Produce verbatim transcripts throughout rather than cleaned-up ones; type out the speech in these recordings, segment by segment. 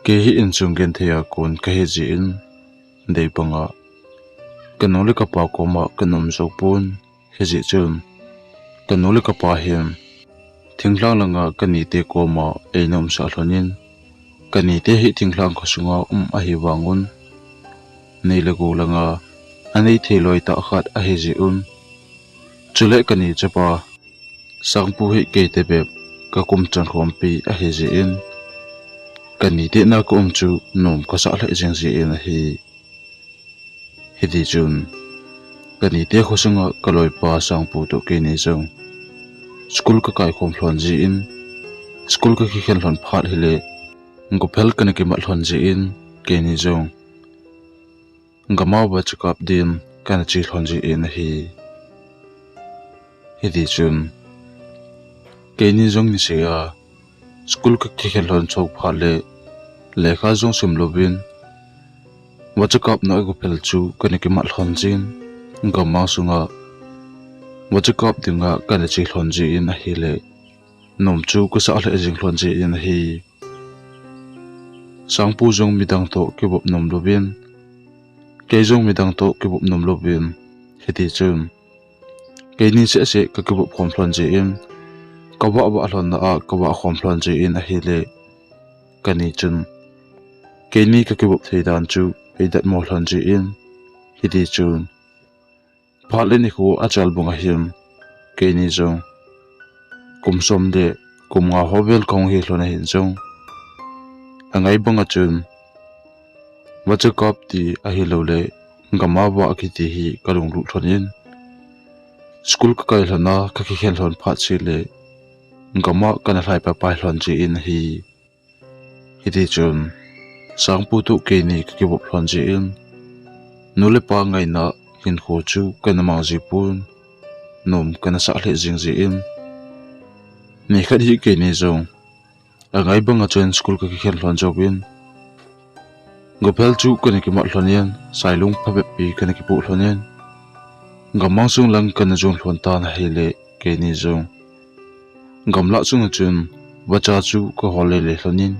Kei hi insung genthei a kon kahi jeh in, dei banga kanu le kapa koma kana um jou pon, hijeh chun kanu le kapa hin thinglhang langa kanite koma eina umsah lhonin, kanite hi thinglhang khosunga um ahi vangun, nei le gou langa anei thei loi tah khat ahi jeh un, chule kani chapa Sangpu hi keite bep kakum chan khompi ahi jeh in, kanite na kaum chu nom kasah lheh jeng jeh in ahi. Hiti chun, kanite khosunga kaloipa Sangpu toh keini jong school kakai khom lhon jeh in, school kakikhen lhon phat hile, gophel kana kimat lhon jeh in, keini jong gama va checkup din kana che lhon jeh in ahi. Hiti chun, keini jong niseh a school kakikhen lhon chok phat le, lekha jong sim louvin, va checkup na gophel chu kana kimat lhon jeh in, gammang sunga va checkup dinga kana che lhon jeh in ahile, nom chu kasah lheh jeng lhon jeh in ahi. Sangpu jong midang toh kivop nom louvin, kei jong midang toh kivop nom louvin, hiti chun keini seh seh kakivop khom lhon jeh in, kavah vah lhonna a kavah khom lhon jeh in ahile, kani chun keini kakivop thei dan chu eidatmo lhon jeh in, hiti chun phat le nikho achal bang ahin, keini jong kum som le kum nga ho vel kahung hi lhon ahin jong, angai banga chun va checkup ti ahilouleh gama va kiti hi kalunglut lhonin, school kakai lhona kakikhen lhon phat seh le, gama kana lhai paipai lhon jeh in ahi. Hiti chun, Sangpu toh keini kakivop lhon jeh in, nu le pa ngaina hinkho chu kana mang ji pon, nom kana sah lheh jeng jeh in, nikhat hi keini jong angai banga chun school kakikhen lhon jouvin, gophel chu kana kimat lhonin, sailung phabep pi kana kipoh lhonin, gammang sung lang kana jon lhon tan ahile, keini jong gamlah sunga chun vacha chu kahol lele lhonin,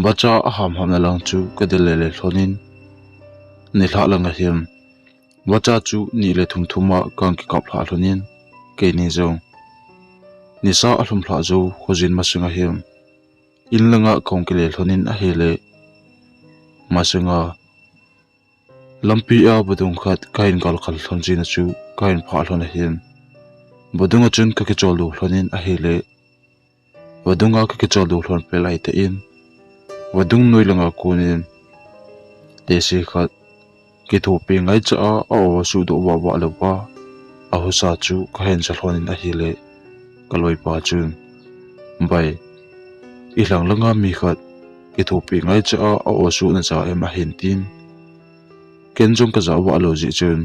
vacha aham hamna lang chu kadel lele lhonin, nilhah lang ahin vacha chu ni le thum thum a kahung kikap lhah lhonin, keini jong nisa alhum lhah jou khojin masang ahin, in langa kahung kile lhonin ahile, masanga lampi a vadung khat kahin galkhal lhon jeh in chu kahin phah lhon ahin, vadunga chun kakicholdo lhonin ahile, vadunga kakicholdo lhon pet laitah in, vadung noi langa konin tehse khat kithopi ngaicha a a-o asuhdoh vah vah louva, ahusa chu kahin ja lhonin ahile, kaloipa chun, Bai, ilhang langa mi khat kithopi ngaicha a a-o asuhna ja em ahin tin, ken jong kajah vah lou jeh chun,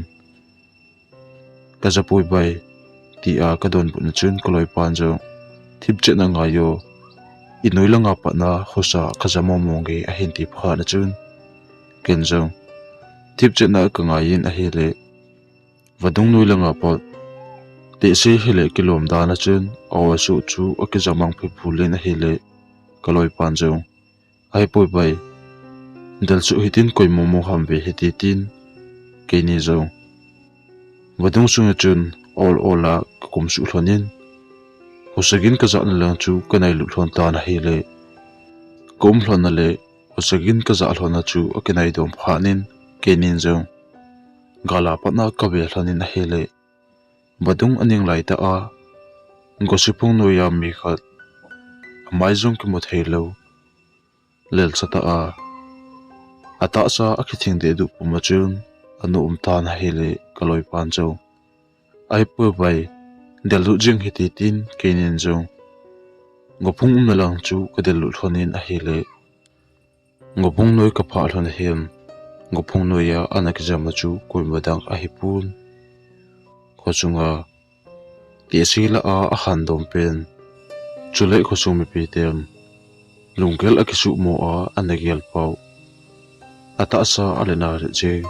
Kajapoi bai, tia kadonbutna chun kaloipan jong, Thipchetna ngai o, inoi langa patna husa kaja mong mong e, ahin ti phatna chun, ken jong, Thipchetna kangaiyin ahile, vadung noi langa pat tehse hile kilom dan a chun a-o asuh chu akija mang phephu len ahile, kaloipan jong, Ahipoi bai, delsuh hitin koi momo ham ve hite tin, keini jong vadung sunga chun ol ol a kakum suh lhonin, husagin kajahna lang chu kanailut lhon tan ahile, kaum lhonna le husagin kajah lhonna chu akinai dom phatnin, keinin jong gala patna kave lhonin ahile, vadung aning laitah a gosi phung noiya mi khat, amai jong kimu theilou, lelsatah a, atahsa akithing dehduh puma chun ana umtan ahile, kaloipan jong, Ahipoi bai, dellut jing hite tin, keinin jong gophung umna lang chu kadellut lhonin ahile, gophung noi kaphah lhon ahin, gophung noiya ana kijamna chu koima dang ahipon, khosunga tehse lah a ahandom pen, chule khosung mipiten lunggel akisuhmo a ana gelpau, atahsa alena lheh jeng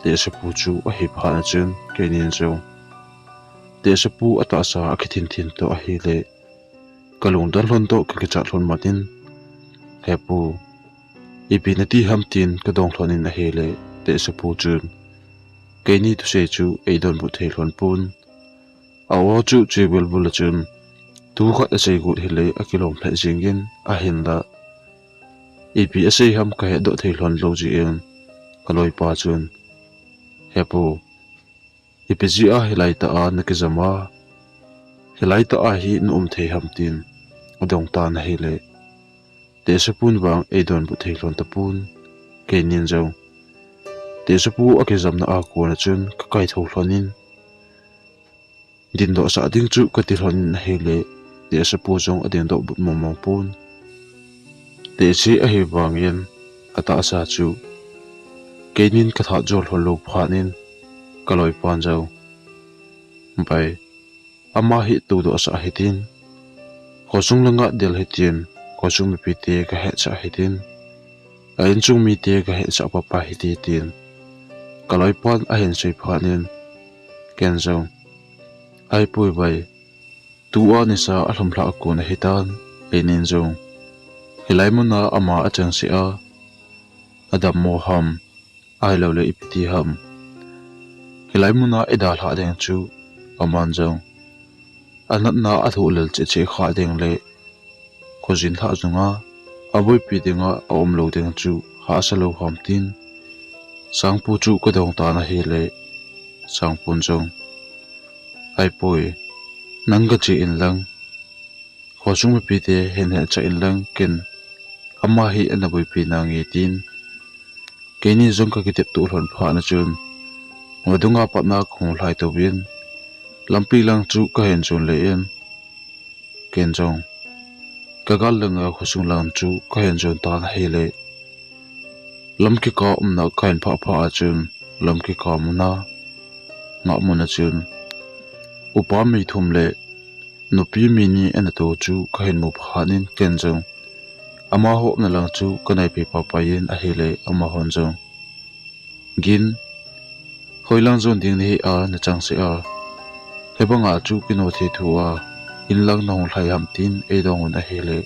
tehsepu chu ahi phatna chun, keinin jong tehsepu atahsa akithin thin toh ahile, kalungdon lhon toh kakichat lhon matin, Hepu, Ipi nati ham tin kadong lhon in ahile, Tehsapu chun keini thusei chu eidonbut thei lhon pon. A-o chu che bulbul a chun, tu khat asei got hile akilom lheh jeng in, ahinla ipi asei ham kahetdoh thei lhon lou jeh in, kaloipa chun, He pu, ipi jeh a hilai tah a nakijam a, hilai tah a hi na um thei ham tin adong tan ahile, Tehsapun vang eidonbut thei lhon tapon. Keinin jong Tehsapu akijamna a kon a chun kakaithou lhon in, dindoh sah ding chu kati lhon in ahile, Tehsapu jong adingdoh but mongmong pon. Tehse ahi vangin atahsa chu keinin kathat jo lhon lou phat in, kaloipan jong, Bai, ama hi toudoh sah hitin, khosung langa del hitin, khosung mipite kahetsah hitin, a-inchung mite kahetsah papa hite, tin kaloipan ahin sei phat in, ken jong, Ahipoi bai, tua nisa alhumlhah a kon ahitan, einin jong hilai muna ama achangseh a, adammo ham, ahiloule ipi ti ham, hilai muna idalhah ding chu aman jong anatna athohlel cheh cheh khah ding le, khojin lhah jong a aboipi dinga aum lou ding chu hahsa lou ham tin, Sangpu chu kadong tan ahile, Sangpun jong, Ahipoi, nang gache inlang, khosung mipite hin hetsah inlang, ken ama hi ana boipi nange, tin keini jong kakiteptoh lhon phat na chun, vadunga patna kahung lhai touvin, lampi lang chu kahin jon le in, ken jong kagal langa khosung lang chu kahin jon tan ahile, lamkika umna kahin phah phah a chun, lamkika muna ngahmun a chun upa mi thum le nupi mi ni ana tou chu kahin mu phat in, ken jong amaho umna lang chu kanaiphei paipai in ahile, amahon jong, Gin, hoilang jon ding nahi a nachangseh a, hibanga chu kino thei thou a, inlang nahung lhai ham tin eidong un ahile,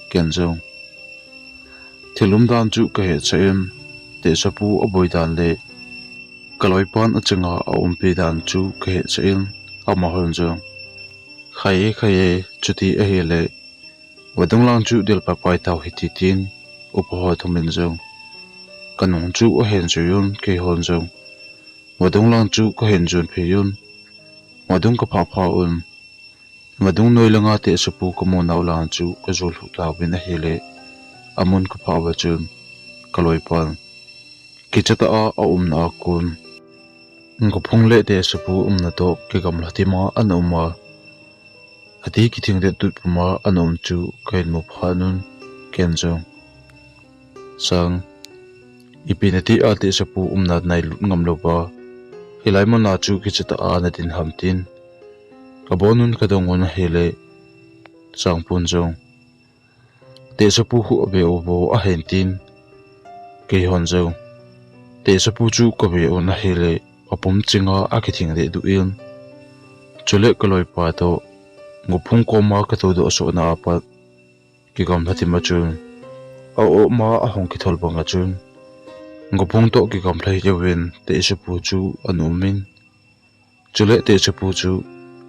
ken jong thil umdan chu kahetsah in, Tehsapu aboi dan le kaloipan achanga aumpi dan chu kahetsah in, amahon jong, Khai e, khai e, chuti ahile vadung lang chu del paipai tau hite, tin upaho thumin jong kanung chu ahin jui un, keihon jong vadung lang chu kahin jon phei un, vadung kaphah phah un, vadung noi langa Tehsapu kamu nau lang chu kajol lhuh tauvin ahile, amun kaphah uva chun kaloipan kicha tah a aumna a kon, Gophung le Tehsapu umna toh kigamla tima ana um a, ati kithing det tut puma ana um chu kahin mu phat un, ken jong, Sang, ipi nati a Tehsapu umna nailut ngam louva hilai muna chu kicha tah a nadin ham, tin abonun kadong un ahile, Sangpun jong, Tehsapu khu ave uvo ahin, tin keihon jong Tehsapu chu kave un ahile, apum chinga akithing dehduh in, chule kaloipa toh Gophung koma katoudoh sohna a pat kigamla tima chun, a-o ma ahung kithol banga chun Gophung toh kigamla hih jouvin Tehsapu chu ana um in, chule Tehsapu chu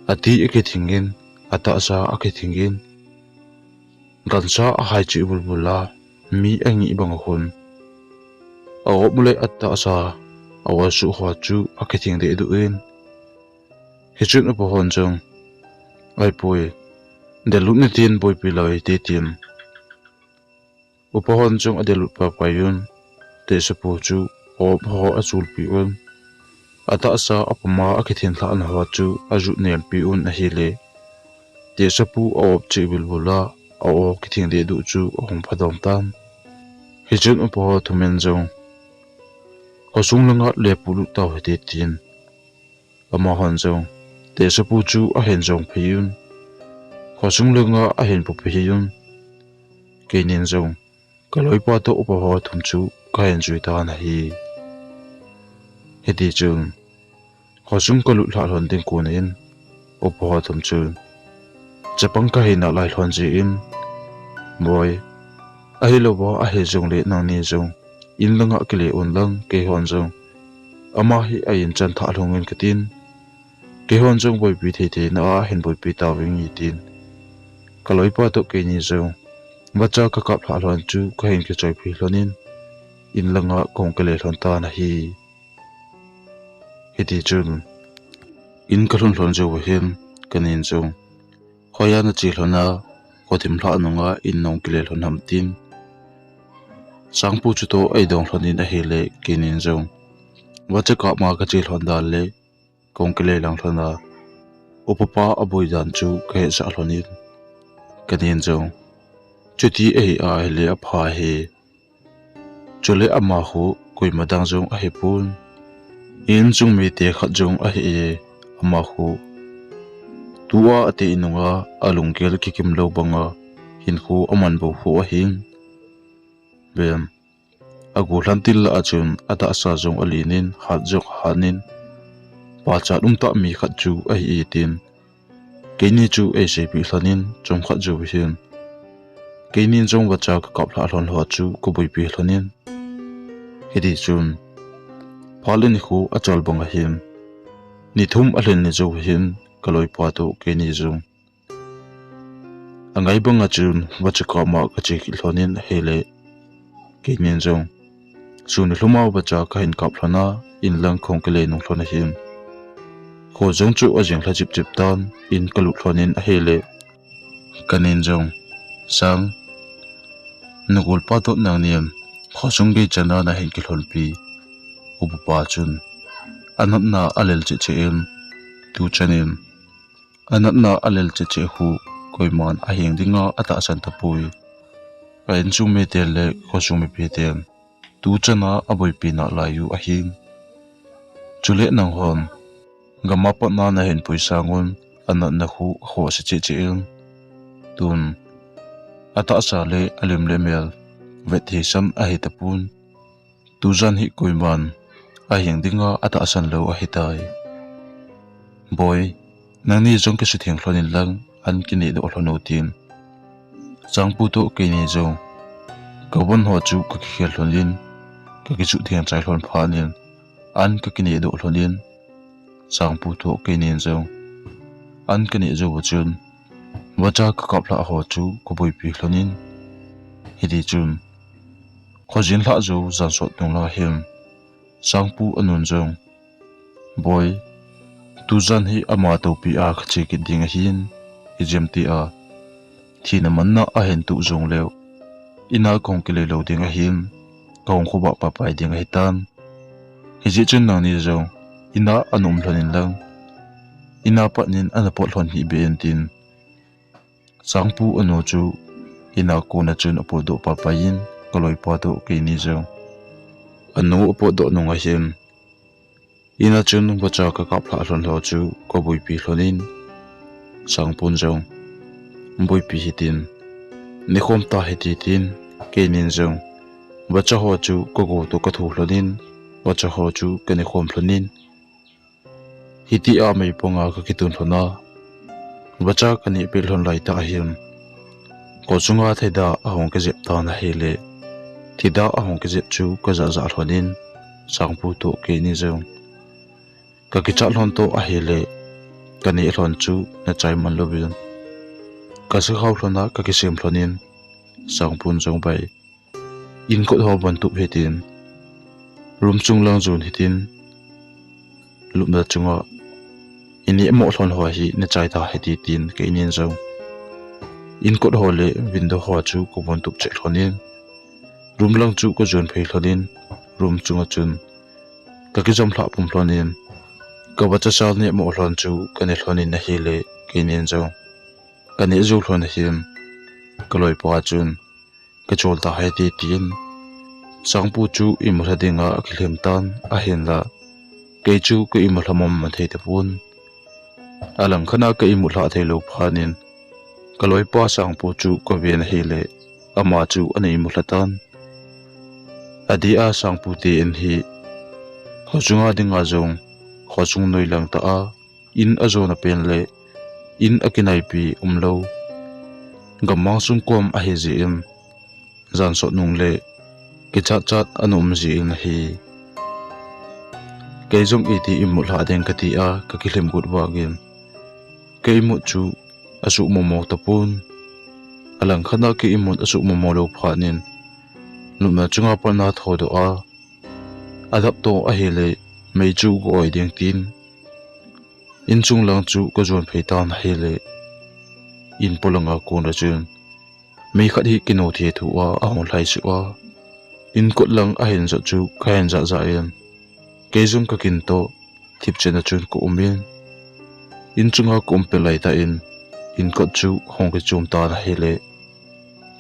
ati akithing in, atahsa akithing in, gancha ahai cheh bulbul a, mi angih bang ahun, a-op le atahsa, a-o suh ho chu akithing dehduh in, hichun upahon jong, Ahipoi, delut natin boipi lou hite, tin upahon jong adelut paipai un, Tehsapu chu a-op ho achulpeh un, atahsa apuma akithinglhahna ho chu ajut nelpeh un ahile, Tehsapu a-op cheh bulbul a, a-o kithing dehduh chu ahung phadom tan. Hichun upaho thumin jong, Khosung langa le pulut tau hite, tin amahon jong Tehsapu chu ahin jong phei un, khosung langa ahin pu phei un, keinin jong kaloipa toh upaho thum chu kahin jui tan ahi. Hitichun khosung kalut lhah lhon ding konin upaho thum chun chapang kahi nalai lhon jeh in, Boi, Ahilouva ahi jongle nangni jong in langa kile un lang, keihon jong ama hi a in chan thah lhung in katin, keihon jong boipi thei theina a hin boipi tauving, tin kaloipa toh keini jong vacha kakap lhah lhon chu kahin kichoipi lhon in, in langa kahung kile lhon tan ahi. Hiti chun in kalhun lhon jou hin kanin jong, hoiya nache lhon a, khothim lhah nunga in nahung kile lhon ham, tin Sangpu chutoh eidong lhon in ahile, keinin jong vacha kap ma kache lhon dan le kahung kile lang lhon a, upapa aboi dan chu kahetsah lhon in, kanin jong, chuti ahi ahile apha hi. Chule ama khu koima dang jong ahipon, insung mite khat jong ahi e. Ama khu tua ate inunga alunggel kikim lou banga hinkho aman bou khu ahin, bem, agollhang til lah a chun atahsa jong alen in, hat jong ahat in, pachat umtah mi khat chu ahi e, tin keini chu eiseipeh lhon in, chomkhat jou hin keinin jong vacha kakap lhah lhon ho chu kaboipi lhon in, hiti chun phat le nikho achal bang ahin, ni thum alhin ni jou hin kaloipa toh keini jong angai banga chun vacha kap ma kache kit lhon in ahile, keinin jong sun nilhum a vacha kahin kap lhon a, in lang kahung kile nung lhon ahin, kho jong chu ajing lha chipchip tan, in kalut lhon in ahile, kanin jong, Sang, nagolpa toh nangnin khosung gei chan a nahin kilhonpi, upapa chun anatna alel cheh cheh in, tuchan in anatna alel cheh cheh khu koiman aheng dinga atahsan tapoi. A insung mite le khosung mipiten tuchan a aboipi nalai u ahin, chule nanghon gam a patna nahin pui sangun anatna khu akhohse cheh cheh in, tun atahsa le alim le mel vet theisan ahi tapon. Tujan hi koiman aheng dinga atahsan lou ahitai. Boi, nangni jong kisutheng lhon in lang, an kinehdoh lhon u, tin Sangpu toh keini jong kavon ho chu kakikhel lhon in, kakisutheng chai lhon phat in an kakinehdoh lhon in, Sangpu toh keinin jong an kaneh jou a chun vacha kakap lhah ho chu kaboipi lhon in, hiti chun khojin lhah jou jan sot nung lang hin Sangpu anun jong, Boi, tujan hi ama toupi a kache kit ding ahin, ijemtia thina manna ahin tuh jongleu in a kahung kile lou ding ahin, kahung khovah paipai ding ahitan. Hijeh chun nangni jong in a ana um lhon in lang, in a pat in ana pot lhon hih beh in, tin Sangpu anu chu in a kona chun apotdoh paipai in, kaloipa toh keini jong anu apotdoh nung ahin, in a chun vacha kakap lhah lhon ho chu kaboipi lhon in, Sangpun jong, Boipi hitin, nekhom tahite, tin keinin jong vacha ho chu kago toh kathu lhon in, vacha ho chu kanekhom lhon in, hitia meipanga kakitun lhon a, vacha kaneh pet lhon laitah hin khosunga thida ahung kijep tan ahile, thida ahung kijep chu kajah jah lhon in, Sangpu toh keini jong kakichat lhon toh ahile, kaneh lhon chu nachai man louvin kasakhao lhon a kakisem lhon in, Sangpun jong bai, inkot ho bantup hitin, room chung lang jon hitin, lupna chunga ineh moh lhon ho hi nachai tahite, tin keinin jong inkot ho le window ho chu kabantup cheh lhon in, room lang chu kajon phei lhon in, room chunga chun kakijam lhah pum lhon in, kavacha sal neh moh lhon chu kane lhon in ahile, keinin jong kaneh jou lhon ahin, kaloipa chun, Kachol tahite, tin Sangpu chu imut lha dinga akilhem tan, ahinla kei chu ka imut lha mama thei tapon. Alangkhat a ka imut lha theilou phat in kaloipa Sangpu chu kaven ahile, ama chu ana imut lha tan. Adeh a Sangpu te in hi khosunga dinga jong, khosung noilang tah a in ajona pen le in akinaipi umlou, gammang sung kom ahijeh in, jan sot nung le kichat chat ana um jin ahi. Kei jong iti imut lha ding kati a kakilhem got vangin, kei imut chu asuh momo tapon. Alangkhat a kei imut asuh momo lou phat in, lupna chunga pat na thodoh a, adap to ahile mei chu ka oi ding tin, inchung lang chu kajon phei tan ahile, in polanga kon a chun mi khat hi kino thei thu a ahung lhai suh a, inkot lang ahin jot chu kahin jah jah in, kei jong kakin toh thipchet a chun ka um in, inchunga ka um pet laitah in, inkot chu ahung kichom tan ahile,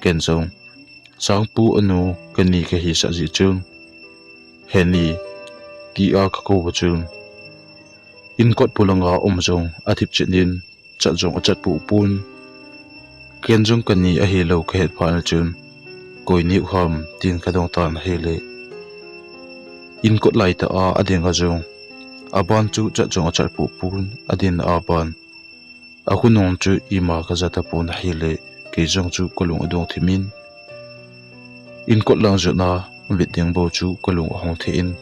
ken jong Sangpu anu kani kahisah jeh chun, Heni, tia kakou a chun, inkot polanga um jong athipchet in, chat jong achat poh pon. Ken jong kani ahilou kahet phat na chun, koi niu ham tin kadong tan ahile, inkot laitah a ading a jong, aban chu chat jong achat poh pon, adin a ban akhonung chu ima kaja tapon ahile, kei jong chu kalung adong thim in, inkot lang jot na vet ding bou chu kalung ahung thei in,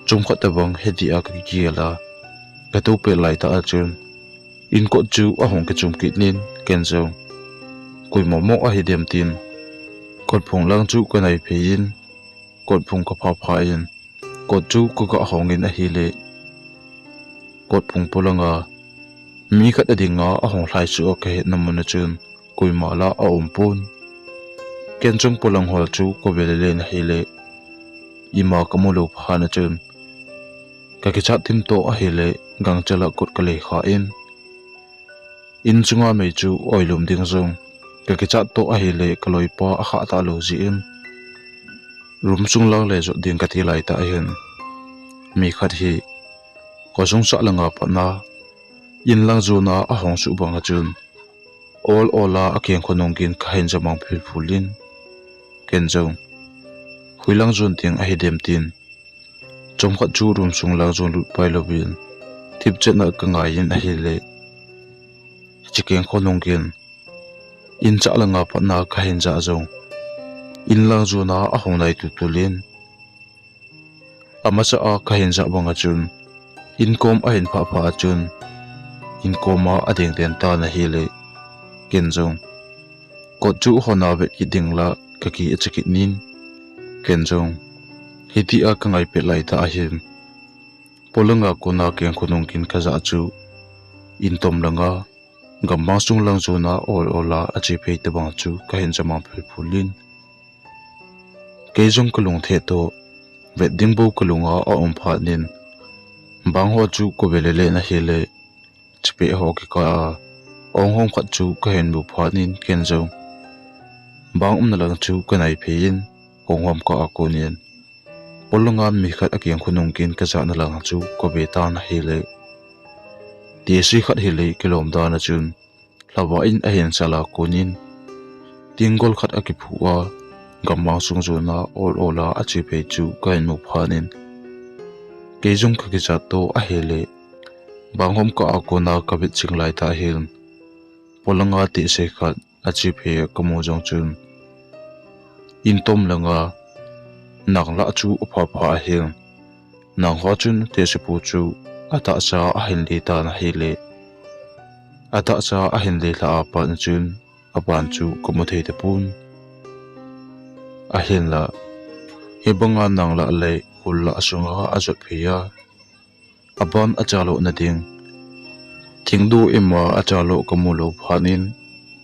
chomkhat tabang heti a kakigel a, katou pet laitah a chun, inkot chu ahung kichom kit in, ken jong koima mo ahidem tin, kotphung lang chu kanai phei in, kotphung kapha pha in, kot chu kaga hong in ahile, kotphung polanga mi khat adinga ahung lhai suh a kahetna mun a chun, koima la aum pon. Ken jong polang hol chu kave le len ahile, ima kamu lou phat na chun, kakichat thim toh ahile, gangchel a kot kalei kha in, inchunga mei chu oilum ding jong kakichat toh ahile, kaloipa akhah talou jeh in, room sung lang le jot ding kati laitah hin, mi khat hi khosung sah langa pat na, in lang jon a ahung suh bang a chun, ol ol a akeng khonung gin kahin jamang phul phul in, ken jong hoilang jon ding ahidem tin, chomkhat chu room sung lang jon lut pai louvin, thipchet a kangai in ahile, hiche keng khonung gin, in chah langa pat na kahin jah jong, in lang jon a ahung nai tultul in, amasa a kahin jah bang a chun, inkom ahin phah phah a chun, inkom a ading den tan ahile, ken jong kot chu hon a vet kit ding la kaki ache kit in, ken jong hiti a kangai pet laitah ahin, polanga kona keng khonung gin kajah chu, in tom langa, gammang sung lang jon a ol ol a ache phei tabang chu kahin jamang phul phul in, kei jong kalung thei toh, vet ding bou kalunga aum phat in, bang ho chu kave le len ahile, chepet ho kikah a, ong hom khat chu kahin mu phat in, ken jong bang umna lang chu kanai phei in, ong hom kah a kon in, polanga mi khat akeng khonung gin kajahna lang chu kave tan ahile, tehse khat hile kilom dan a chun, lhavah in ahin sal a kon in, tenggol khat akiphu a, gammang sung jon a ol ol a ache phei chu kahin mu phat in, kei jong kakichat toh ahile, bang hom kah a kona kavet ching laitah hin, polanga tehse khat ache phei kamu jong chun, in tom langa nang lah chu apha pha ahin, nang ho chun tehsepu chu atahsa ahin le tan ahile, atahsa ahin le lha a pat na chun, aban chu kamu thei tapon. Ahinla, hibanga nang lah le hul lah sunga ajot phei a, aban achaloh na ding thingdu ima achaloh kamu lou phat in,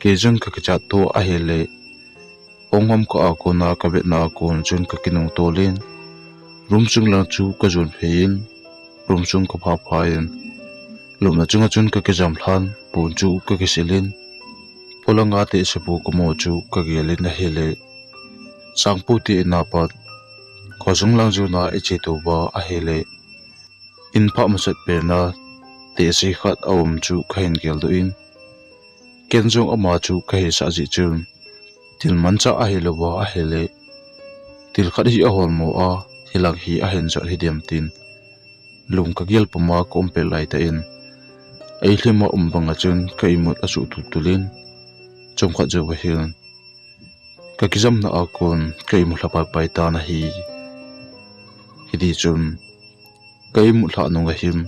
kei jong kakichat toh ahile, ong hom kah a kona kavetna a kon chun kakinung tol in, room sung lang chu kajon phei in, room sung kapha pha in, lupna chunga chun kakijam lhan, pon chu kakisil in, polanga tehsepu kamu chu kagel in ahile, Sangpu te in a pat khosung lang jon a iche tou va ahile, in phah masat pen a tehse khat aum chu kahin geldoh in, ken jong ama chu kahisah jeh chun, thil manchah ahilouva ahile, thil khat hi aholmo a, hilang hi ahin jot hidem tin, lung kagel puma kaum pet laitah in, eilhem a um banga chun ka imut asuh tultul in, chomkhat jouva hin Ka kijamna a kon ka imut lha paipai tan ahi. Hiti chun ka imut lhah nung ahin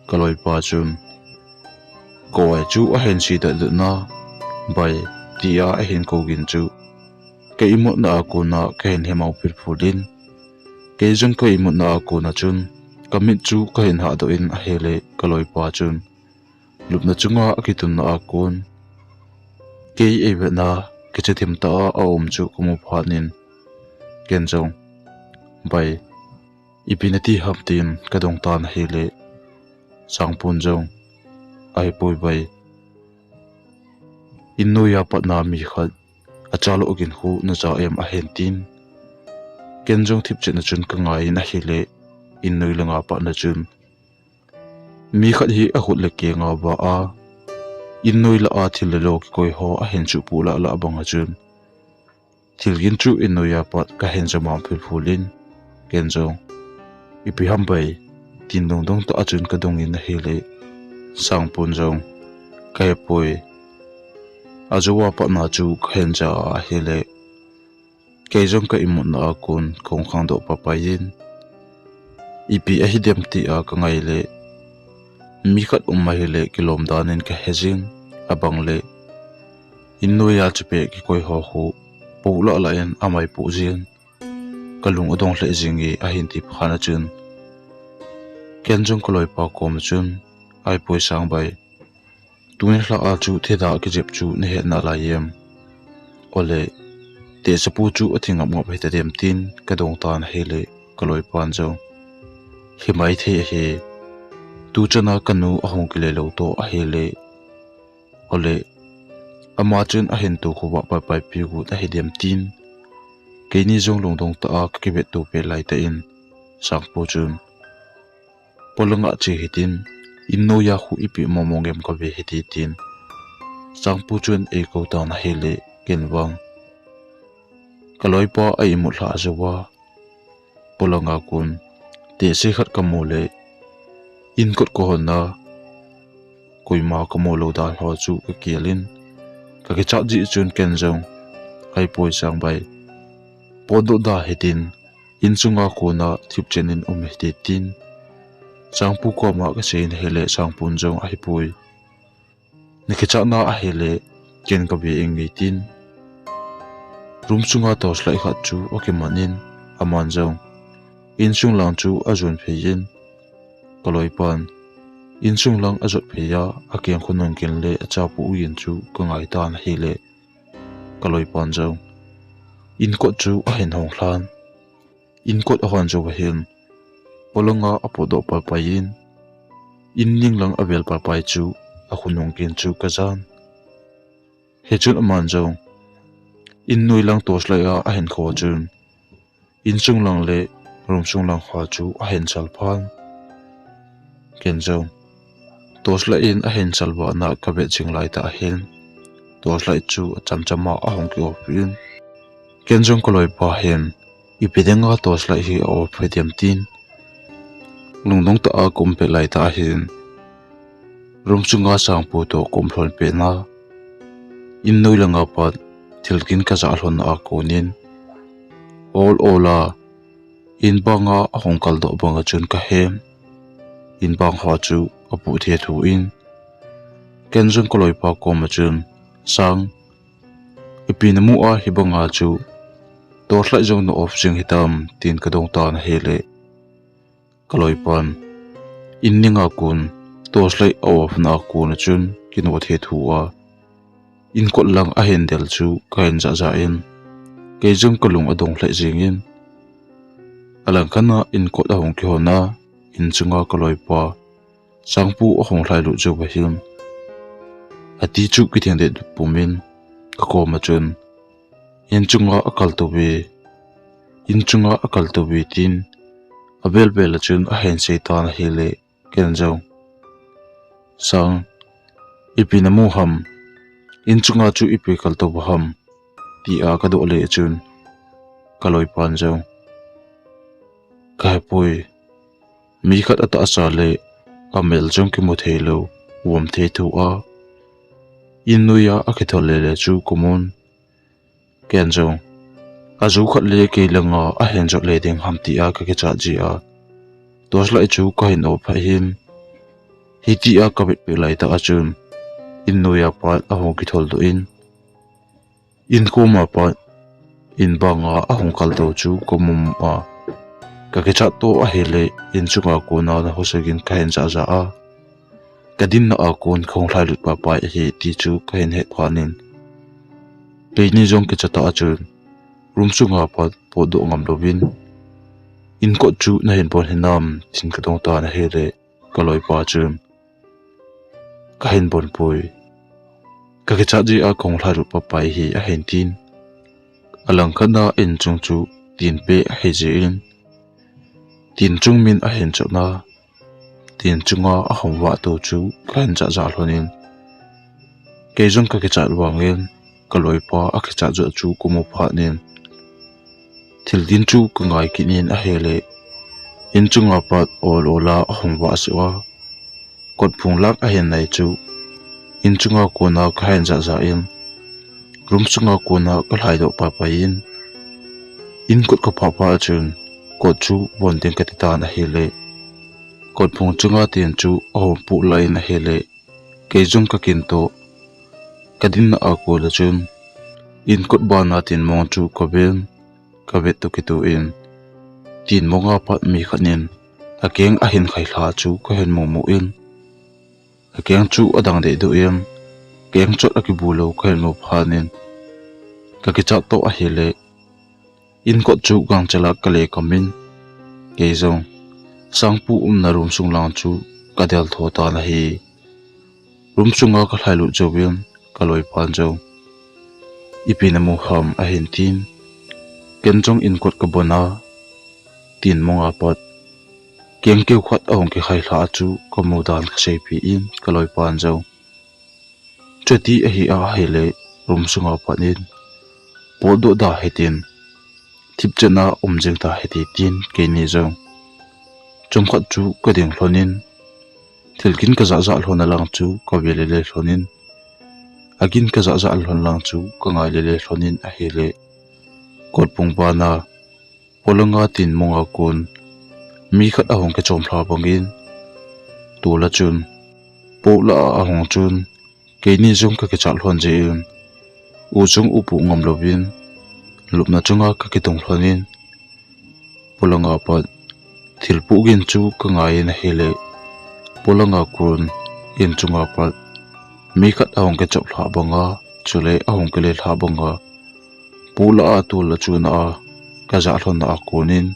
ka loipa chun, "Koi chu ahin si dot dot na bai," tia ahin kou gin chu ka imutna a kona ka hin hemau philphul in, kei jong ka imutna a kona chun ka mit chu ka hin hahdoh in ahile ka loipa chun lupna chunga akitunna a kon kei eivetna kicha thim tah a aum chu ka mu phat in ken jong, "Bai, ipi nati ham?" tin ka dong tan ahile Sangpun jong, "Ahipoi bai, in noiya patna mi khat acha lou gin khu naja em?" ahin tin. Ken jong thipchetna chun ka ngai in ahile in noi langa patna chun mi khat hi akhut le keng a va a, in noi lah a thil le lo kikoi ho ahin suhpuh lah lah banga chun thil gin chu in noiya pat ka hin ja mang philphul in, ken jong, "Ipi ham bai?" tin dongdong tah a chun ka dong in ahile Sangpun jong, "Ka hepoi, ajoa patna chu ka hin ja a ahile kei jong ka imutna a kon kahung khangdoh paipai in, ipi ahi dem tia ka ngai le mi khat um ahile kilom dan in ka he jin, abang le in noiya chu pe kikoi ho khu po lah lah in amai po jin, ka lung adong lheh jing e," ahin ti phat a chun ken jong ka loipa koma chun, "Ahipoi Sangbai, tuni lha a chu theda kijep chu nahet nalai em? Ole, tehsepu chu athi ngap ngap hita dem?" tin ka dong tan ahile ka loipan jong, "Himai thei ahi, tuchan a ka nu ahung kile lou toh ahile, ole, ama chun ahin to khu va paipai pi got ahi dem?" tin keini jong lungdong tah a ka kivet to pet lai tah in Sangpu chun, "Polanga che hitin, in noiya khu ipi momo ngem ka ve hite," tin Sangpu chun eikou tan ahile ken vang ka loipa a imut lha jou a, polanga kon tehse khat ka mu le in kot ka hon a, koima ka mu lou dan ho chu ka kial in ka kichat jeh chun ken jong, "Ahipoi Sangbai, potdoh da hitin, in chunga kona thipchen in um hite," tin Sangpu koma ka sei in ahile Sangpun jong, "Ahipoi, nakichatna ahile ken ka ve inge," tin room sunga torchlight khat chu akiman in aman jong insung lang chu ajon phei in ka loipan insung lang ajot phei a, akeng khonung gin le achapu gin chu ka ngai tan ahile ka loipan jong in kot chu ahin hong lhan. In kot ahon jou ahin polanga apotdoh paipai in in ning lang avel paipai chu akhonung gin chu ka jan. Hichun aman jong in noi lang torchlight a ahin kho chun insung lang le room sung lang ho chu ahin sal phan. Ken jong torchlight in ahin sal vahna ka vet jing lai tah ahin torchlight chu achamcham a ahung ki off in, ken jong ka loipa hin, "Ipi dinga torchlight hi a off hi dem?" tin lungdong tah a ka um pet lai tah ahin room sunga Sangpu toh ka um lhon pet na, in noi langa pat thil gin ka jah lhon a konin ol ol a in banga ahung kaldoh banga chun ka hem. In bang ho chu apuh thethu in ken jong ka loipa koma chun, "Sang, ipi namu a hibanga chu torchlight jong na off jing hitam?" tin ka dong tan ahile ka loipan in ninga kon torchlight a off na a kona chun kino thethu a in kot lang ahin del chu ka hin jah jah in kei jong ka lung adong lheh jing in, alangkhat a in kot ahung kihon a in chunga ka loipa Sangpu ahung lhai lut jou ahin ati chu kitheng det pum in ka koma chun, "In chunga akal to ve, in chunga akal to ve," tin avel vel a chun ahin sei tan ahile ken jong, "Sang, ipi namu ham? In chunga chu ipi kal to ham?" tia ka doh le chun ka loipan jong, "Ka hepoi, mi khat atahsa le amel jong kimu thei lou, vom thei thu a in noiya akithol le le chu ka mun." Ken jong, Ajo khat le kei langa ahin jot le ding ham tia kakichat jeh a, torchlight chu kahin off phat in, hitia kavet peh laitah a chun, in noiya pat ahung kithol doh in, in koma pat in banga ahung kaltou chu kamu a, kakichat toh ahile, in chunga kona nahosa gin kahin jah jah a, kadinna a kon kahung lhailut paipai ahi ti chu kahin het phat in, keini jong kichat tah a chun, room sunga pat potdoh ngam louvin, in kot chu nahin bon hinam tin kadong tan ahile, kaloipa chun, kahin bon poi. Kakichat jeh a kahung lhailut paipai hi ahin tin. Alangkhat a in chung chu tin peh ahi jeh in, tin chung min ahin chot a, tin chunga ahung vah tou chu kahin jah jah lhon in, kei jong kakichat vangin, kaloipa akichat jot chu kamu phat in, thil din chu kangai kit in ahile, in chunga pat ol ol a ahung vah sah a, kotphung lak ahin nai chu, in chunga kona kahin jah jah in, room sunga kona kalhai doh paipai in, in kot kaphah phat a chun, kot chu bon ding kati tan ahile, kotphung chunga tin chu ahung puh lah in ahile, kei jong kakin toh, kadinna a kona chun, in kot bana tin mong chu kaven, kavet toh kitoh in, tin monga pat mi khat in akeng ahin khailha chu kahin mumu in, akeng chu adang dehduh in, keng chot akibu lou kahin mu phat in, kakichat toh ahile, in kot chu gangchel a kale kam in, kei jong sangpu umna room sung lang chu kadel tho tan ahi. Room sunga kalhailut jouvin, kaloipan jong, ipi namu ham ahin tin, ken jong in kot kabon a, tin monga pat keng keu khat ahung kikhailha chu kamu dan kaseipeh in, kaloipan jong, chuti ahi ahile, room sunga pat in potdoh da hitin, thipchetna um jing ta hite tin, keini jong chomkhat chu kading lhon in, thil gin kajah jah lhon a lang chu kave lele lhon in, agin kajah jah lhon lang chu kangai lele lhon in ahile, kotphung bana, polanga tin monga kon mi khat ahung kichom lha bangin, tol a chun, poh lah a ahung chun, keini jong kakichat lhon jeh in, u jong upoh ngam louvin, lupna chunga kakitung lhon in, polanga pat thil poh gin chu kangai in ahile, polanga kon in chunga pat mi khat ahung kichop lha banga, chule ahung kile lha banga, poh lah a tol a chun a kajah lhon a konin,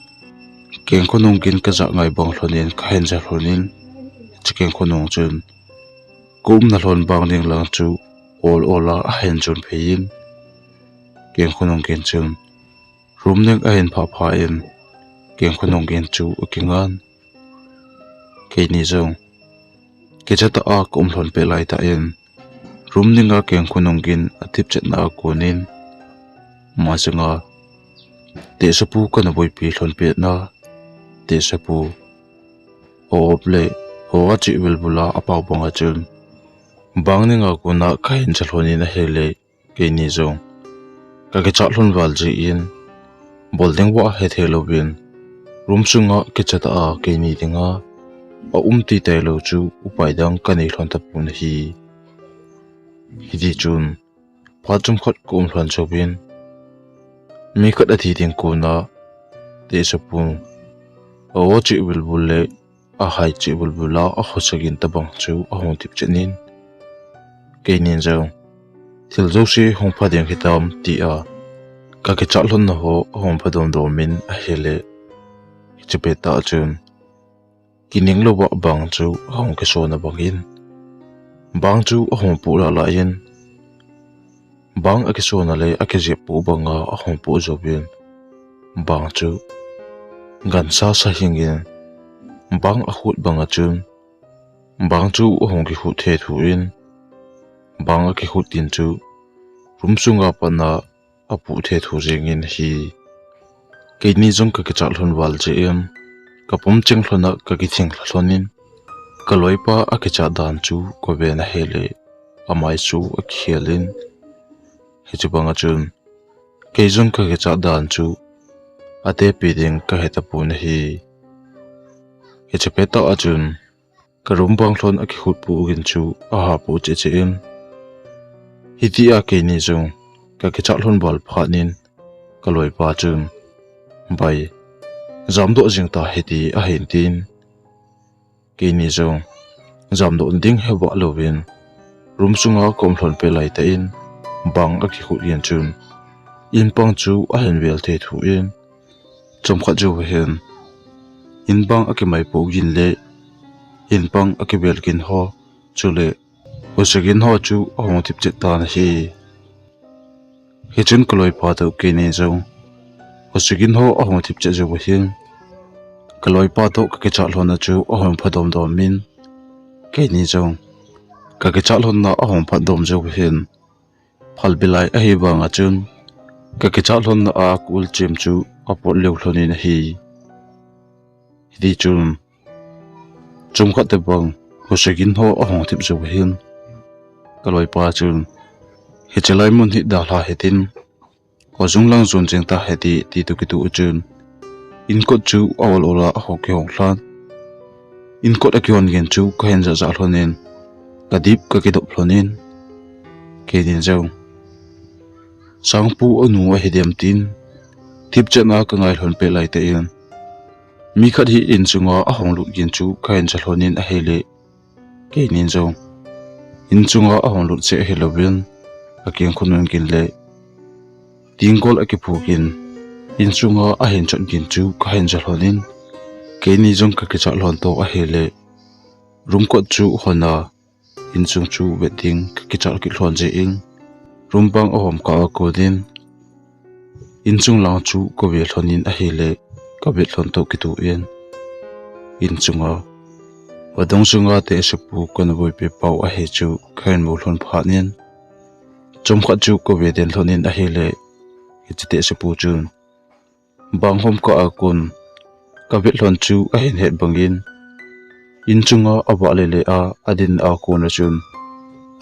keng khonung gin kajah ngai bang lhon in kahin ja lhon in, hiche keng khonung chun kaumna lhon bang ding lang chu ol ol a ahin jon phei in, keng khonung gin chun room ning ahin phah phah in, keng khonung gin chu akingan. Keini jong kicha tah a kaum lhon peh laitah in, room ning a keng khonung gin athipchetna a konin, masanga tehsapu kana boipi lhon pet na, tehsapu o-op le hoa cheh vilvul a apao bang a chun, bang ning a kona kahin ja lhon in ahile, keini jong kakichat lhon val jeh in, bol ding vah hethei louvin, room sunga kicha tah a keini dinga aum tei tailou chu upai dang kanei lhon tapon ahi. Hiti chun, phat chomkhat kaum lhon jouvin, mi khat athi ding kona tehsapun o-op cheh vilvul le ahai cheh vilvul a ahosa gin tobang chu ahung thipchet in, keinin jong thil jouse hung pha ding hitam tia kakichat lhonna ho ahung pha domdom in ahile, hiche pettah chun kining louva bang chu ahung kisona bangin, bang chu ahung poh lah lah in, bang akisona le akijep poh banga ahung poh jouvin, bang chu gansa sa hingin, bang akhut banga chun, bang chu ahung kikhut thethu in, bang akikhut tin chu room sunga patna apoh thethu jengin ahi. Keini jong kakichat lhon val jeh in, kapum cheng lhon a kakithing lha lhon in, kaloipa akichat dan chu kaven ahile, amai chu akikhel in, hiche banga chun Kei jong ka kichat dan chu atepi ding ka he tapon ahi. Hiche pettah a chun ka room bang lhon a kikhut pu gin chu aha pu cheh cheh in. Hitia keini jong ka kichat lhon val phat in ka loipa chun, "Bai, jamdoh jing ta hiti," ahin tin. Keini jong jamdoh ding he vah louvin, room sunga ka um lhon peh laitah in, bang a kikhut gin chun, in pang chu ahin vel thei thu in, chomkhat jou hin, in bang a kimai po gin le, in pang a kivel gin ho, chule husa gin ho chu ahung thip chet tan ahi. Hichun ka loipa toh keini jong husa gin ho ahung thip chet jou hin, ka loipa toh ka kichat lhon na chu ahung pha dom dom in, keini jong ka kichat lhon na ahung pha dom jou hin, phalbi lai ahi vang a chun ka kichat lhon na a kul chem chu apot leu lhon in ahi. Hiti chun chomkhat tobang husa gin ho ahung thip jou hin, ka loipa chun, "Hiche lai mun hi dalha hitin, hojung lang jon jeng ta hiti," ti toh kitoh chun, in kot chu a ol ol a ahung kihong lhan. In kot a kihon gin chu ka hin jah jah lhon in, ka dip ka kidop lhon in, keini jong sangpu anu ahi dem tin, thip chet na ka ngai lhon peh laitah in, mi khat hi in sunga ahung lut gin chu ka hin ja lhon in ahile, keini jong in sunga ahung lut cheh ahi louvin, ka keng khonung gin le tingkol a kiphu gin, in sunga ahin chot gin chu ka hin ja lhon in, keini jong ka kichat lhon toh ahile, room kot chu hon a, in sung chu vet ding ka kichat kit lhon jeh in, room bang ahom kah a kon in, in sung lang chu ka ve lhon in ahile, ka vet lhon toh kitoh in, in sunga vadung sunga tehsepu ka na boipi pau ahi chu ka hin mu lhon phat in, chomkhat chu ka ve den lhon in ahile, hiche tehsepu chun bang hom kah a kon ka vet lhon chu ahin het bang in, in sunga avah lele a, adin a kon a chun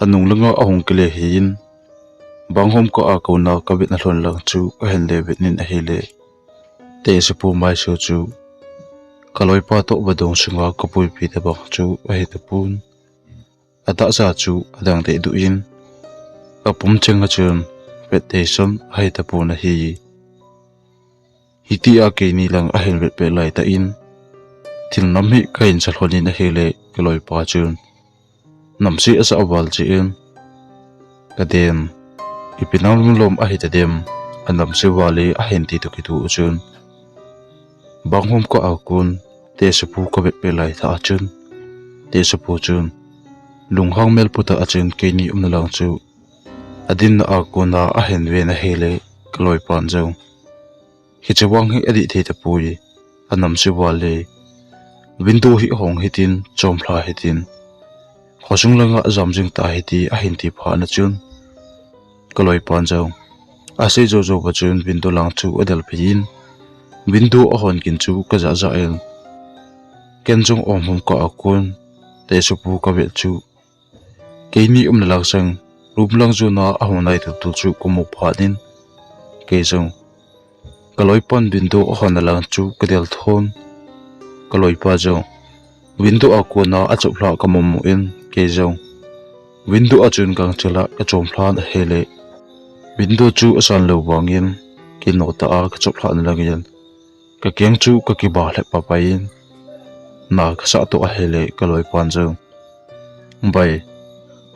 anung langa ahung kile hi in, bang hom kah a kon a ka vetna lhon lang chu ahin le vet in ahile, tehsepu maisu chu ka loipa toh vadung sunga ka boipi tobang chu ahi tapon. Atahsa chu adang deh duh in, apum cheng a chun vet tei son ahi tapon ahi. Hitia keini lang ahin vet peh laitah in, thil nam hi ka hin sa lhon in ahile, ka loipa chun namse asah val jeh in, "Ka den, ipi nang lunglom ahi tadem, anamse val e," ahin ti toh kitoh chun, bang hom kah a kon tehsepu ka vet peh laitah a chun, tehsepu chun lunghang mel pu tah a chun keini umna lang chu adinna a kon a ahin ven ahile, ka loipan jong, "Hiche vang hi adih thei tapoi, anamse val e. Window hi ahong hitin, chomlha hitin, khosung langa ajam jing ta hiti," ahin ti phat na chun, ka loipan jong asei jou jou va chun window lang chu adelpi in, window ahon gin chu ka jah jah in, ken jong um hom kah a kon tehsepu ka vet chu keini umna lang sang, room lang jona ahung nai tul tul chu ka mu phat in, kei jong ka loipan window ahon na lang chu ka del thon. Ka loipa jong window a kon a achop lha ka mu mu in, kei jong window a chun gangchel a ka chom lhan ahile, window chu asan lou vang in, kei notah a ka chop lhah na lang in, ka keng chu ka kiba lhep papai in, na ka sah toh ahile, ka loipan jong, "Bai,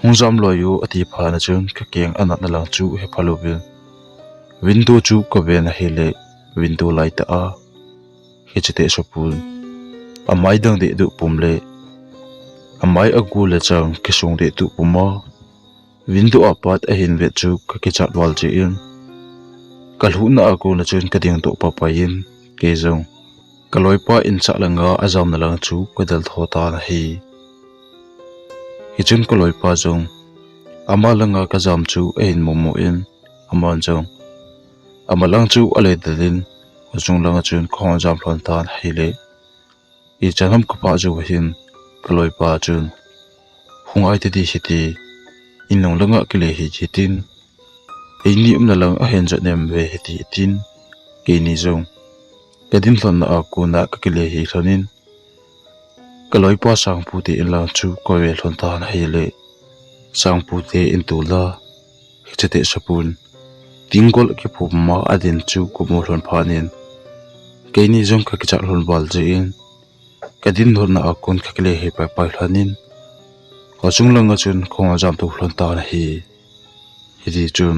hung jam loi o," ati phat na chun ka keng anatna lang chu hepha louvin, window chu ka ven ahile, window laitah a hiche tehsepun amai dang deh duh pum le amai agu le chang kisung deh duh pum a, window a pat ahin vet chu ka kichat val jeh in, ka lhuhna a kon a chun ka ding doh papai in, kei jong ka loipa in chah langa ajamna lang chu ka del tho tan ahi. Hichun ka loipa jong ama langa ka jam chu ahin mu mu in, aman jong ama lang chu alei del in, achung langa chun ka hung jam lhon tan ahile, ichan ham ka pah jou ahin, ka loipa chun, "Hung ai tadi hiti, in nung langa kile hi hitin, eini umna lang ahin jot nem ve hiti, tin keini jong kadin lhonna a kona kakile hih lhonin, kaloipa Sangpu te in lang chu kave lhon tan ahile, Sangpu te in tol a hiche Tehsapun tinggol kiphum a adin chu kamu lhon phat in, keini jong kakichat lhon val jeh in, kadin lhonna a kon kakile hih paipai lhonin, khosung langa chun kahung jamto lhon tan ahi. Hiti chun,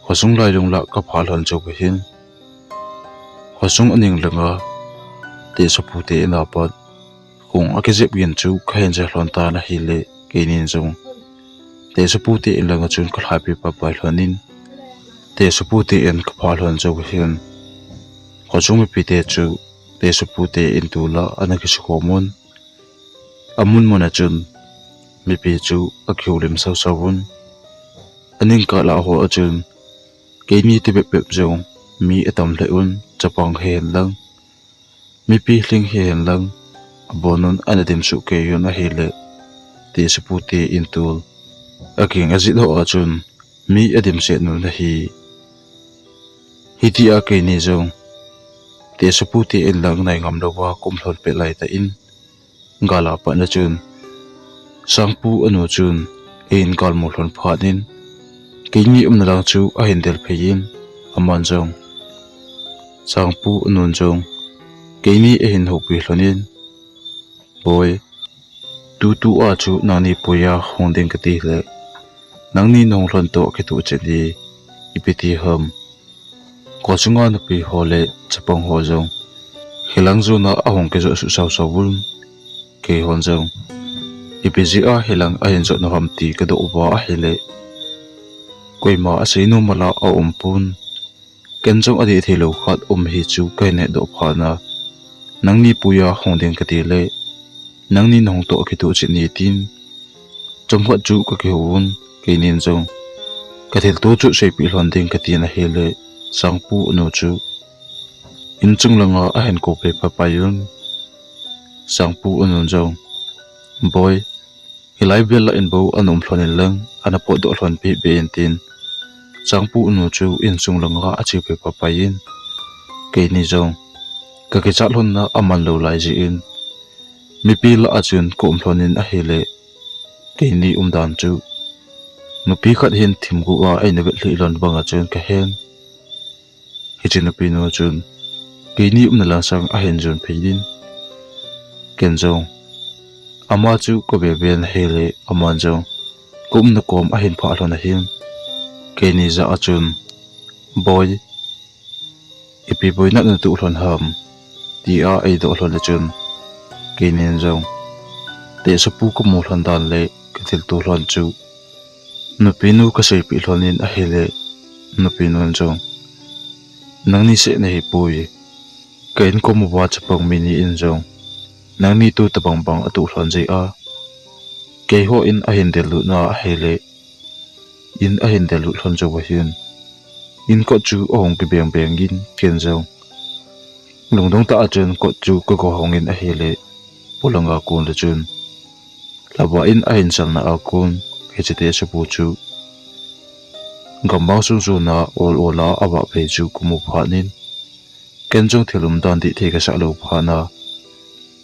khosung lailung lah kaphah lhon jou ahin, khosung aning langa Tehsapu te in a pat khong akijep gin chu kahin je lhon tan ahile, keinin jong Tehsapu te in langa chun kalhaipi paipai lhonin, Tehsapu te in kaphah lhon jou ahin, khosung mipi te chu Tehsapu te in tol a ana kisukhom un. Amun mun a chun mipi chu akihoulim sausau un. Aning kah lah ho a chun keini ti bep bep jong mi atam lheh un, chapang hihen lang, mipi lhing hihen lang, abon un ana dim suh kei un ahile, Tehsapu te in tol aking ajit ho a chun mi adim set un ahi. Hitia keini jong Tehsapu te in lang nai ngam louva kaum lhon pet lai tah in, gal a pat na chun Sangpu anu chun eiin gal mu lhon phat in, keini umna lang chu ahin del phei in, aman jong, Sangpu anun jong keini ahin houpi lhonin, Boi, tutu a chu nangni puiya hung ding kati le, nangni nahung lhon toh kitoh chet hi ipi ti ham? Khosunga nupi ho le chapang ho jong hilang jona ahung kijot suh sausau un. Keihon jong ipi jeh a hilang ahin jot u ham ti kadoh uva ahile, koima asei nom mala aum pon. Ken jong adih thei lou khat um hi chu kahin hedoh phat na, nangni puiya hung ding kati le, nangni nahung toh kitoh chet ni tin, chomkhat chu kakihou un, keinin jong kathilto chu seipeh lhon ding katin ahile, Sangpu anu chu inchung langa ahin kou pei paipai un. Sangpu anun jong, Boi, hilai vel lah in bou ana um lhon in lang, ana potdoh lhon peh be in tin, Sangpu anu chu inchung langa ache pei paipai in, keini jong kakichat lhonna aman lou lai jeh in, mipi lah a chun kaum lhon in ahile, keini umdan chu nupi khat hin thim guh a eina vet lhih lhon banga chun kahen. Hiche nupinu chun keini umna lang sang ahin jon phei in, ken jong ama chu kave ve in ahile, aman jong kaumna kom ahin phah lhon ahin, keini jah a chun, Boi, ipi boina natoh lhon ham? tia eidoh lhon a chun, keinin jong Tehsapu kamu lhon dan le kathilto lhon chu nupinu kaseipeh lhon in ahile, nupinun jong, nangni seh nahipoi, ka inkom uva chapang mi ni in jong nangni tu tobang bang atoh lhon jeh a, keiho in ahin del lut na ahile, in ahin del lut lhon jou ahin, in kot chu ahung kibeng beng in, ken jong lungdong tah a chun kot chu kago hong in ahile, polanga kon le chun lhava in ahin salna a kon, hiche Tehsapu chu gamvang sunsun a ol ol a avah phei chu kamu phat in, ken jong thil umdan dih thei kasah lou phat na,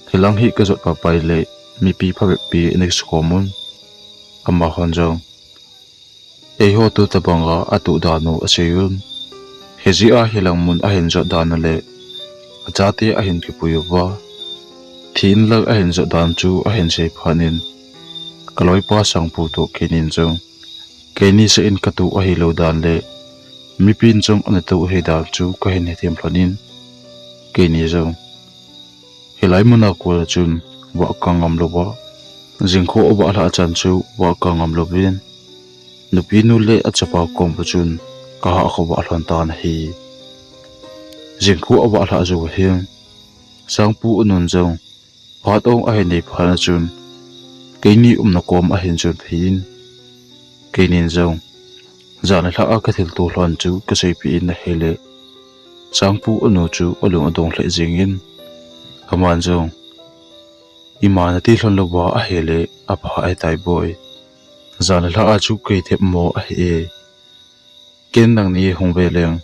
hilang hi kajot paipai le mipi phabep pi ana kisukhom un. Amahon jong, eiho tu tobang a atoh dan u asei un. Hijeh a hilang mun ahin jot dan u le achate ahin kipui uva, thi in lang ahin jot dan chu ahin sei phat in, kaloipa Sangpu toh keinin jong keini seh in katoh ahilou dan le mipin jong ana toh ahi dan chu kahin hethem lhon in, keini jong hilai muna kon a chun vah kang ngam louva, jingkho avah lhah chan chu vah kang ngam louvin, nupinu le achapa kom a chun kahah khovah lhon tan ahi. Jingkho avah lhah jou ahin, Sangpu anun jong phat ong ahin nei phat na chun, keini umna kom ahin jon phei in, keinin jong jan le lhah a kathilto lhon chu kaseipeh in ahile, Sangpu anu chu alung adong lheh jeng in, aman jong, ima nati lhon louva ahile apha ahitai boi, jan le lhah a chu kei thep mo ahi e, ken nangni hung ve leng,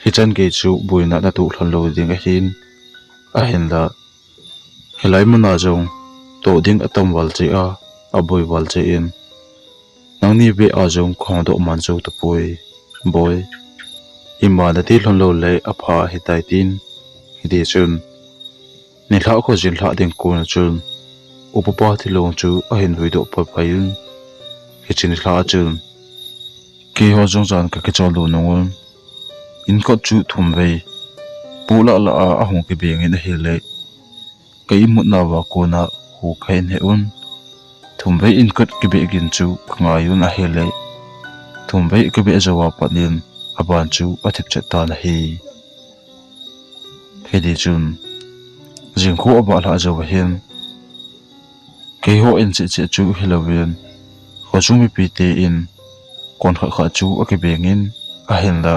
hichan gei chu boina natoh lhon lou ding ahin, ahinla hilai muna jong toh ding atam val cheh a, aboi val cheh in, nangni beh a jong kahung doh man jou tapoi, boi. Ima nati lhon lou le apha ahitai, tin. Hiti chun nilhah khojin lhah ding kon a chun upa pa thilong chu ahin vuidoh pai pai in, hiche nilhah a chun keiho jong jan kakicholdo nung un, inkot chu thum vei polah lah a ahung kibeng in ahile, ka imutna uva kon a hu kahin he un. Thum vei inkot kibeh gin chu kangai un ahile, thum vei kabeh jou a pat in aban chu athip chet tan ahi. Hiti chun jingkho abah lhah jou ahin, keiho in cheh cheh chu hilouvin, khosung mipite in kon khat khat chu akibeng in, ahinla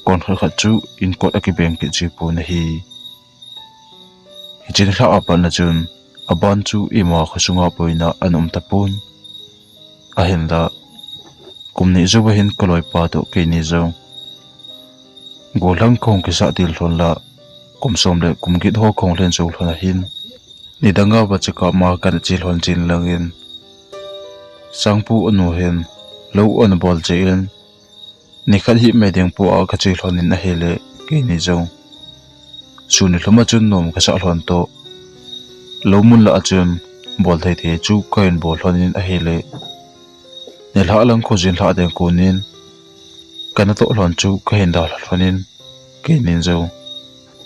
kon khat khat chu inkot akibeng kit ji pon ahi. Hiche nilhah a pat na chun aban chu ima khosunga boina ana um tapon, ahinla kum ni jouva hin kaloipa toh keini jong gollhang kahung kisah til lhon la, kum som le kum get ho kahung lhen jou lhon ahin, nidanga vachakap ma kana che lhon jin langin, Sangpu anu hin lou ana bol jeh in, nikhat himai ding po a kache lhon in ahile, keini jong sun nilhum a chun nom kasah lhon toh, lou mun lah a chun bol thei thei chu kahin bol lhon in ahile, nilhah lang khojin lhah ding kon in kanatoh lhon chu kahin dalha lhon in, keinin jong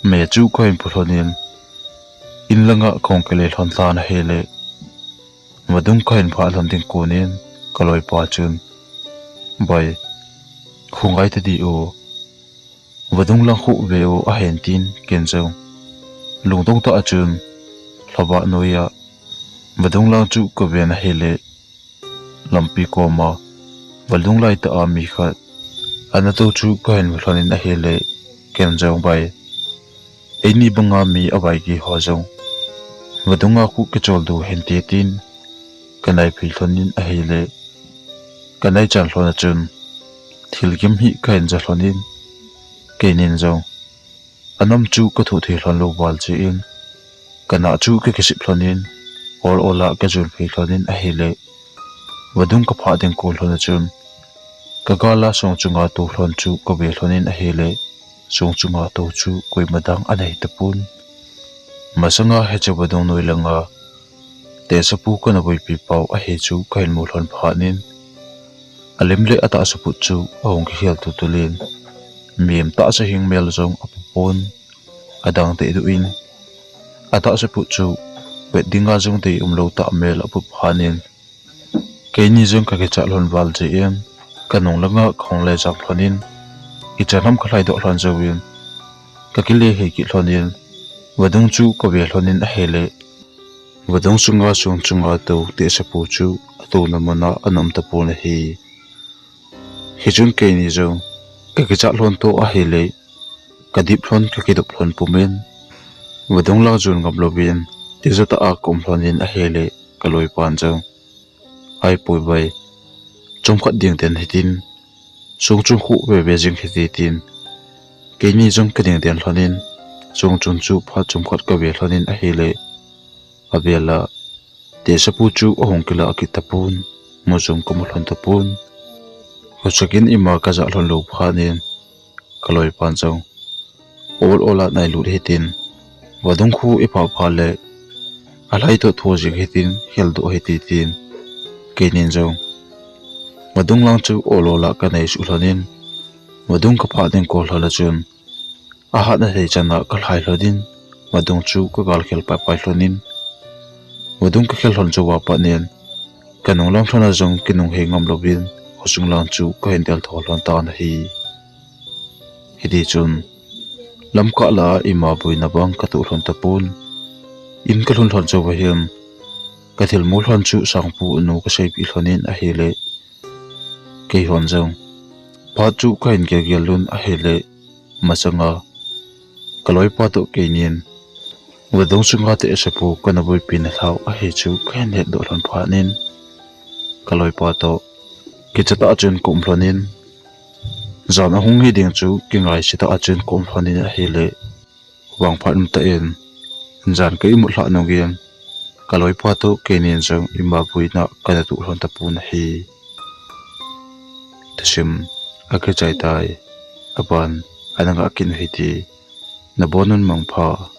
me chu kahin pu lhon in, in langa kahung kile lhon tan ahile, vadung kahin phah lhon ding kon in, kaloipa chun, Bai, hung ngai tadi o, vadung lang khu ve o, ahin tin, ken jong lungdong tah a chun lhavah noiya vadung lang chu kaven ahile, lampi koma vadung laitah a mi khat ana tou chu kahin mu lhon in ahile, ken jong, Bai, eini banga mi avaigei ho jong vadunga khu kicholdo hinte, tin kanaiphei lhon in ahile, kanaichan lhon a chun thilgim hi kahin ja lhon in, keinin jong anam chu kathoh thei lhon lou val jeh in, kanah chu kakisip lhon in, ol ol a kajon phei lhon in ahile, vadung kaphah ding kon lhon a chun, kagal a song chunga tou lhon chu kave lhon in ahile, song chunga tou chu koima dang anei tapon. Masanga hiche vadung noi langa tehsepu kana boipi pau ahi chu kahin mu lhon phat in, alim le atahsa put chu ahung kikhel tultul in, mihem tahsa hing mel jong apu pon, adang dehduh in, atahsa put chu vet dinga jong dei umlou tah mel apu phat in, keini jong kakichat lhon val jeh in, kanung langa kahung le jam lhon in, ichan ham kalhaidoh lhon jouvin, kakile hei kit lhon in, vadung chu kave lhon in ahile, vadung sunga song chunga tou tehsepu chu atouna muna ana um tapon ahi. Hichun keini jong kakichat lhon toh ahile, kadip lhon, kakidop lhon pumin, vadung lang jon ngam louvin tijat tah a kaum lhon in ahile, kaloipan jong, Aipoi bai, chomkhat ding den hitin, songchung khu veve jing hite, tin. Keini jong kading den lhon in, songchung chu phat chomkhat kave lhon in ahile, avel a tehsepu chu ahung kilah kit tapon, mu jong kamu lhon tapon. Khochak in ima kajah lhon lou phat in, kaloipan jong, Ol ol a nailut hitin, vadung khu iphah phat le alhai toh tho jing hitin, kheldoh hite, tin. Keinin jong vadung lang chu ol ol a kanai suh lhon in, vadung kaphah ding kon lhon a chun, ahatna thei chan a kalhai lhon in, vadung chu kagal khel pai pai lhon in, vadung kakhel lhon jou a pat in, kanung lang lhon a jong kinung hei ngam louvin, khosung lang chu kahin del tho lhon tan ahi. Hiti chun, lamkah lah a ima boina bang katoh lhon tapon. In kalhun lhon jouva hin, kathilmu lhon chu Sangpu anu kaseipeh lhon in ahile, keihon jong phat chu kahin gel gel un ahile, masanga kaloipa toh keinin vadung sunga tehsepu kana boipi nalhah ahi chu kahin hetdoh lhon phat in, kaloipa toh kicha tah chun kaum lhon in, Jan ahung hi ding chu kingaisih tah a chun kom lhon in ahile, vangphat umtah in, jan ka imut lhah nungin, ka loipa toh keinin jong ima boina kana tuh lhon tapon ahi. Thusim akichai tai, aban ana ngah kit u hite, nabonun mangpha.